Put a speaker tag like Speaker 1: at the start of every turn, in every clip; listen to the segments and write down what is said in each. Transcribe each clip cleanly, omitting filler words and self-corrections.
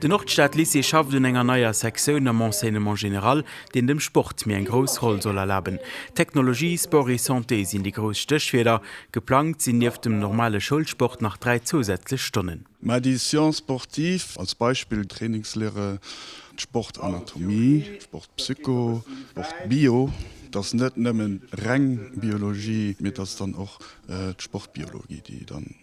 Speaker 1: Den Nordstad-Lycée schafft un enger neier Sektioun am Enseignement général, deen dem Sport méi eng grouss Roll soll erlaben. Technologie, Sport et Santé sinn déi grouss Stéchwierder. Geplangt sinn nieft dem normale Schoulsport nach 3 zousätzlech Stonnen.
Speaker 2: Mä déi Sciences sportives, als Beispill Trainingslehre, d'Sportanatomie, Sportpsycho, Sportbio, et ass net nëmmen reng Biologie, mee et ass dann och d'Sportbiologie, déi dann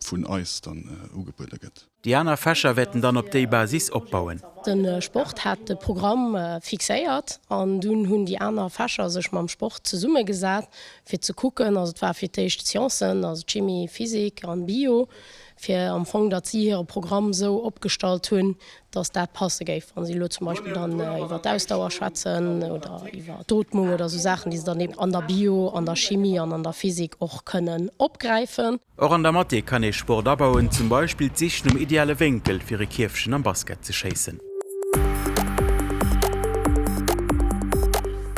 Speaker 2: vun eis dann ugebuede gëtt.
Speaker 1: Déi aner Fächer wäerten dann op déi Basis opbauen.
Speaker 3: De Sport hat de Programm fixéiert an dunn hunn déi aner Fächer sech mam Sport zesummegesat, fir ze kucken, also et war fir d'éischt d'Sciencen, also Chimie, Physik an Bio, fir am Fong, datt si hire Programm esou opgestallt hunn, datt dat passe géif, wa si elo zum Beispill dann iwwer d'Ausdauer schwätzen oder iwwer d'Ootmung oder esou Saachen, déi se dann eben an der Bio, an der Chimie an an der Physik och kënnen opgräifen.
Speaker 1: Och an der Mathé kann ee Sport abauen, zum Beispill d'Sich nom ideale Wénkel fir e Kierfchen am Basket ze schéissen.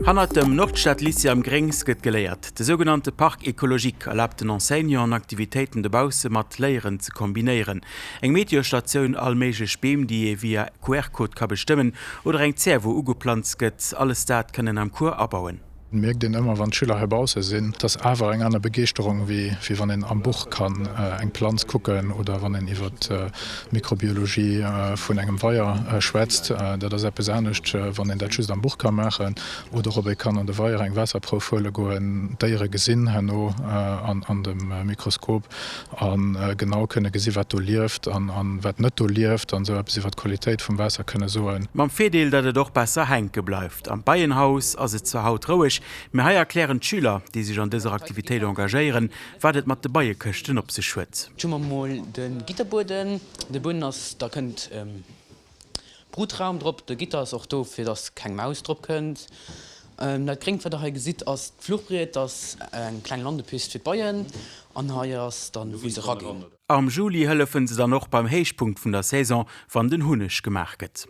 Speaker 1: Hannert dem Nordstad-Lycée am Gréngs gëtt geléiert. De sougenannte Parc écologique erlaabt den Enseignanten, Aktivitéiten dobausse mat Léieren ze kombinéieren. Eng Meteostatioun, all méiglech Beem, déi ee via QR-Code ka bestëmmen, oder eng Zär, wou ugeplanzt gëtt, alles dat kënn een am Cours abauen.
Speaker 4: Et mierkt een ëmmer, wann d'Schüler heibausse sinn, et ass awer eng aner Begeeschterung, wéi wann een am Buch kann eng Planz kucken oder wann een iwwer d'Mikrobiologie vun engem Weier schwätzt. Dat ass eppes anescht, wann een dat just am Buch ka maachen. Oder ob ee kann an de Weier eng Waasserprouf huele goen, d'Déiere gesinn herno an dem Mikroskop a genau kënne gesi wat do lieft an wat net do lieft an esou eppes iwwer d'Qualitéit vum Waasser kënne soen.
Speaker 1: Mam Virdeel, datt et och besser hänke bleift. Am Beienhaus ass et zwar haut roueg, mee hei erklären d'Schüler, déi sech an dëser Aktivitéit engagéieren, wat et mat de Beiekëschten op sech huet.
Speaker 5: Hu mer mol de Gitterbueden. De Bueden ass, da kënnt Brutraum drop. De Gitter ass och do fir dass keng Maus drop kënnt. Dat gréngt wat der hei gesitt ass d'Fluchbriet, dat ass eng kleng Landepist fir d'Beien an hei ass dann wou se raginn.
Speaker 1: Am Juli hëllefen se dann och beim Héichpunkt vun der Saison, wann den Hunneg gemaach gëtt.